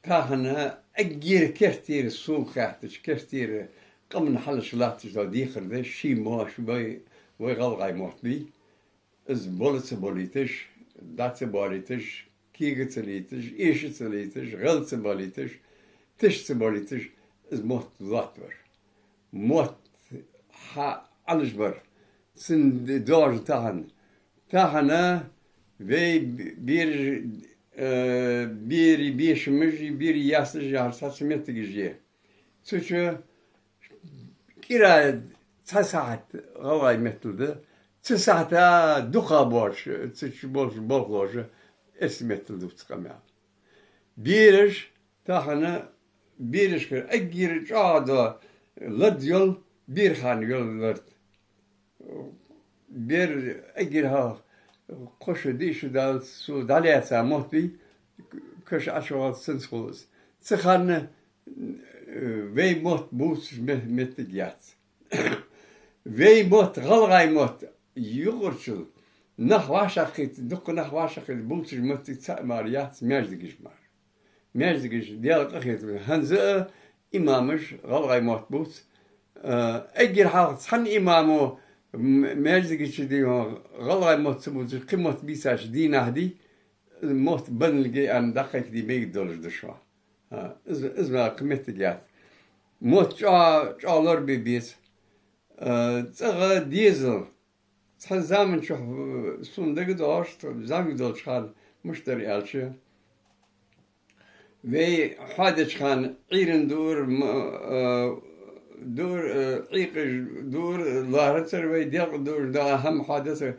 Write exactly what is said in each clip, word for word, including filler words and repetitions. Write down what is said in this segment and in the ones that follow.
Тахан эггара керттера сога хаьттача, керттера къаман хьалаш латташ дола декхар да ший мотт, вай, вай гӀалгӀай мотт бий. Из бола ца болийташ, дӀа ца болийташ, кега ца лийташ, эша ца лийташ, гӀел ца болийташ, тиша ца болийташ, из мотт лоаттавар. Мотт хьа Ӏалашбар. Цун д-, дожа тахан. Тахан вай б-, бераш, э, бери бешамаш, бери яслаш яхаш цхьацца меттигаш я. Цу чу кӀира цхьа сахьат гӀалгӀай меттала да. Цу сахьата дукха боацаш, цу чу болаш болхлоша эрсий меттала дувц къамаьл. Бераш тахан, берашкара эггара чӀоагӀа дола лард йола, бера хана йола лард. Бер эггара хьалха кхо шу, диъ шу даллалца цо дӀалаьца мотт бий, каша Ӏочуваллалца цунца хул из. Цу хана, э, вай мотт бувцаш ме-, меттиг яц. Вай мотт, гӀалгӀай мотт, юкъарчул нах вӀашагӀкхийтта, дукха нах вӀашагӀкхийтта бувцаш моттиг цаӀ мара яц, маьждигаш мара. Маьждигаш Даьла къахетамца хӀанз а имамаш гӀалгӀай мотт бувц. Э, эггара хьалха цхьан имамо м-, маьждига чу дий хьона гӀалгӀай мотт ца бувцаш, кхы мотт бийцача дийнахьа дий, мотт баннилга аьнна дӀакхайкаде мегаргдолаш да шоана. А, из, из мара кхы меттиг яц. Мотт чӀоа-, чӀоагӀа лорабе беза. Э, цӀагӀа дезал. Цхьан заман чухь, э, сона дагадоагӀаш, зӀамига долча хана мишта дар аьлча, вай хьоадеча хана Ӏуйран дуур, м-, э, дуур, э, Ӏуйкъаж дуур лоархӀацар вай, делкъа дуур да хӀама хьоадацар,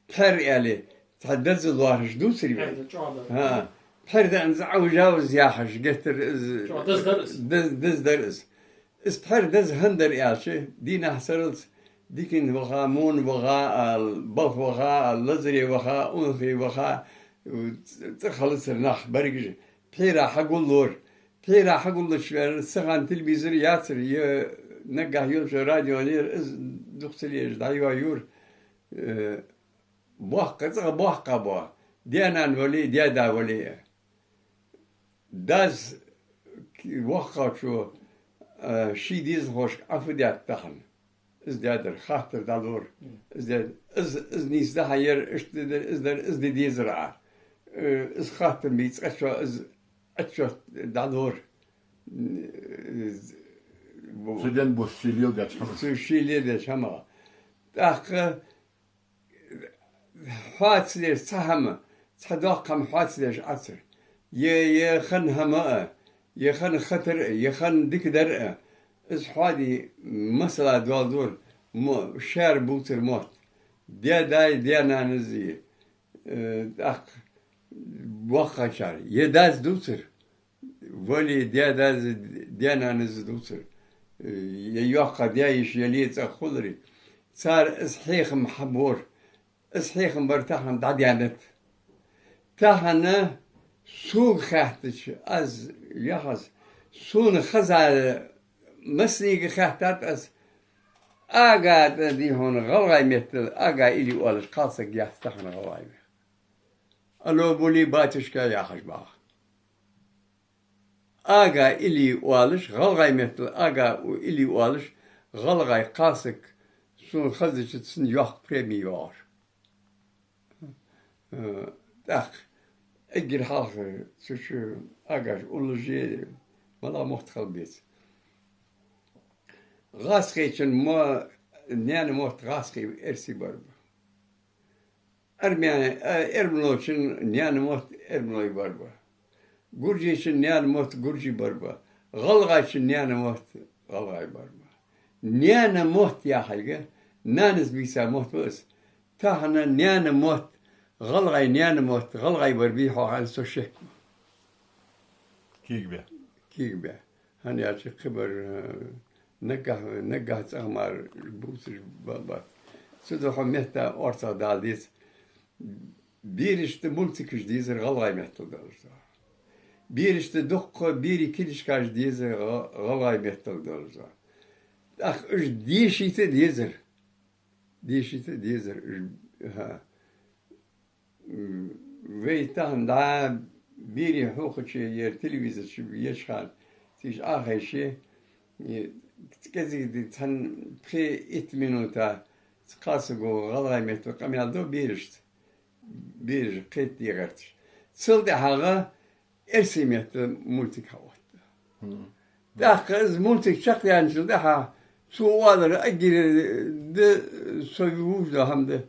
пхьар аьле, цхьа деза лоархӀаш дувцарий вай? ПхьардаӀанза Ӏовжавз яхаш, геттара из деза дар из. Из пхьар деза хӀана дар аьлча, дийнахьа сарралца дикан ваха, муна ваха, а, балха ваха, а, лазаре ваха, унахе ваха, цӀа хилацар нах берригаш, пхьера хьагуллора. Пхьера хьагуллача ваьнна, цу хана телевизор яцар, е наггахьа йолча радионера из дукха ца леж дӀайоаюра. Э, боккха, цӀагӀа боккха боа. Даь-нана вале, даь-да вале. Дас к-, воккхачо, а, ший дезалхошка Ӏа фу даьд тахан? Из даьдар, хаттар дӀалора. Из даьд, из, из нийса да хьа, ер иштта дар, из дар, из де дезар Ӏа. Э, из хаттар бийца цкъаччо, из отчёт дӀалора. Э, бу-, Цу ден бус ший леладеча хӀамах. Цу ший леладеча хӀамах. ТӀаккха хьоаца деш цхьа хӀама, цхьа доккха хӀама хьоаца деш Ӏацар. Е, е хинна хӀама а, е хинна хатар а, е хинна дикадар а, из хьоаде масала доаладора, мо-, шаьра бувцар мотт. Даь-даи даь-нанас а, э, тӀаккха боккхагӀчар. Е дас дувцар. Вале, даь-дас, даь-нанас дувцар. Е йоккха даь-йиша яле цӀагӀа хуларе. Цар из хьехам хьабора. Из хьехам бар тахан дӀадаьннад. Тахан сога хаьттача, аз яхаз, сона хеза массанега хаьттад аз, ага тӀа дий хьона гӀалгӀай меттала, ага илли оалаш кхалсаг яц тахан гӀалгӀай мехка. Алло, були, батюшка яхаш баха. Ага илли оалаш, гӀалгӀай меттала ага у илли оалаш, гӀалгӀай кхалсаг сона хезача цунна йоккха преми йоагӀаш. Э, тӀаккха эггара хьалха цу чу агаш уллаш е, мала мотт хила беза. ГӀазкхийчун мо-, наьна мотт гӀазкхий, эрсий бар ба. Армяне-, а, эрмалочун наьна мотт эрмалой бар ба. Гуржечун наьна мотт гуржий бар ба. ГӀалгӀайчун наьна мотт гӀалгӀай бар ба. Наьна мотт яхилга, нанас бийца мотт ба из. Тахан наьна мотт, гӀалгӀай наьна мотт, гӀалгӀай бар бий хьо аьнна со шек ба. Кийгабе. Кийгабе. ХӀана аьлча кхыбар, э, наггахьа, наггахьа цӀагӀа мара бувцаш ба-, бац. Цудухьа метта орцагӀа дала деза. Берашта мультикаш дезар гӀалгӀай меттала долаш да. Берашта дуккха берий книжкаш дезар гӀа-, гӀалгӀай меттала долаш да. ТӀаккха уж дешийта дезар. Дешийта дезар уж, хӀа. М, вай тахан дӀа Берий хьокхача, ер телевизор чу еча хана, цига Ӏохайше, э, кӀезига ди цхьан пхи-итт минута кхалсаго гӀалгӀай меттала къамаьл ду берашца. Бераш кхетаде гӀерташ. Цул тӀехьагӀа эрсий меттала мультик хьаотт. ТӀаккха из мультик чакхъяьнначул тӀехьагӀа цо оалар эггара да, со вувш да хӀама да.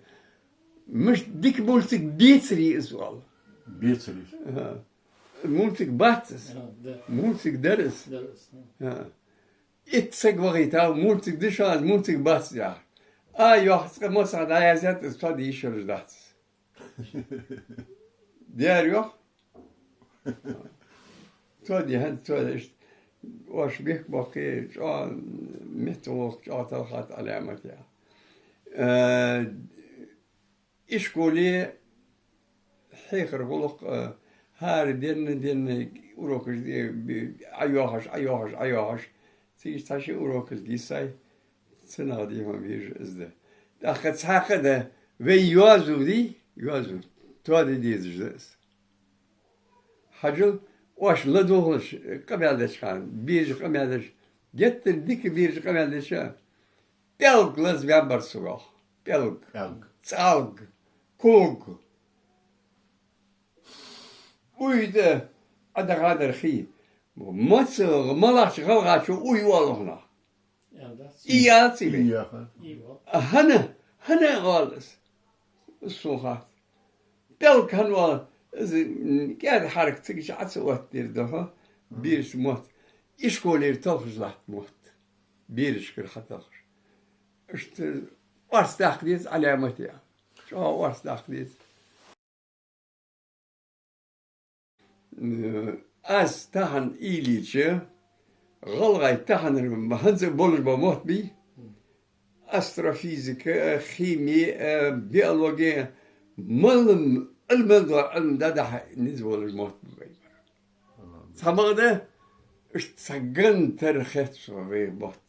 Мишта дика мультик бецарий из оал. Бецарий. Аха. Мультик бац из. А, да. Мультик дар из. Дар из, а. А. Итт саг вахийтав, мультик да шоана, мультик бац яхаш. А, йоах, цкъа массахана дӀаяздаьд из, тоаде йиш йолаш дац из. Дера йоах. Тоаде, хӀанз тоаде, иштта. Оаш бехк боккхий, чӀоагӀа меттаволга, чӀоагӀа талхат Ӏаламат я. Э, ишколе хьехар гӀулакх, э, хӀара денна, денна урокаш де, би-, Ӏойоахаш, Ӏойоахаш, Ӏойоахаш. Цига цхьа ши урокаш гисай, цунах дий хьона вижа из да. ТӀаккха цхьаькха да, вай йоазув дий, йоазув, тоаде дезаш да из. Хьажал, оаш ладувгӀалаш, къамаьл деча хана, бераш къамаьл деш, геттара дика бераш къамаьл деча, пӀелг лазаваьннабар согах. ПӀелг. ПӀелг. ЦӀалг. Ког. Уй да, Ӏа дагадара хий. Маца, малагӀча гӀалгӀачо уй оал хьона? Эл дац. И яц и вай. И яха. И ва. А хӀана, хӀана оал из? Из сона хац. ПӀелг хӀана оал, из, м, кӀаьда хьарак цига чу Ӏо ца оттадер да хьона, бераш мотт. Ишколера талхаш латт мотт. Берашкара хьаталхаш. Иштта орц даккха деза Ӏаламат я. ЧӀоагӀа орц даккха деза. Аз тахан уйла йича, гӀалгӀай таханара хӀанз болаш бола мотт бий, астрофизика, хими, биологи, мел, мел дола Ӏилма дӀадахьа низ болаш мотт ба вай. Цхьабакъда, иштта цхьа ган тара хет сона вай мотт.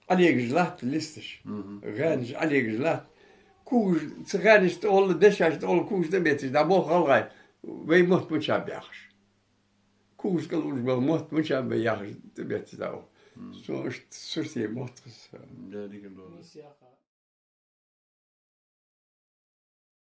Ӏолегаш латт листаш. Мгм. ГӀаьнаш Ӏолегаш латт. Когаш, цу гӀаьнашта тӀагӀолла, дешашта тӀагӀолла когаш тӀабетташ дӀаболх гӀалгӀай, вай мотт мичаб яхаш. Когаш кӀал уж бола мотт мичаб вай яхаш тӀабетташ дӀаболх. Мгм. Сона иштта сурте мотт хас. Да, дика дола.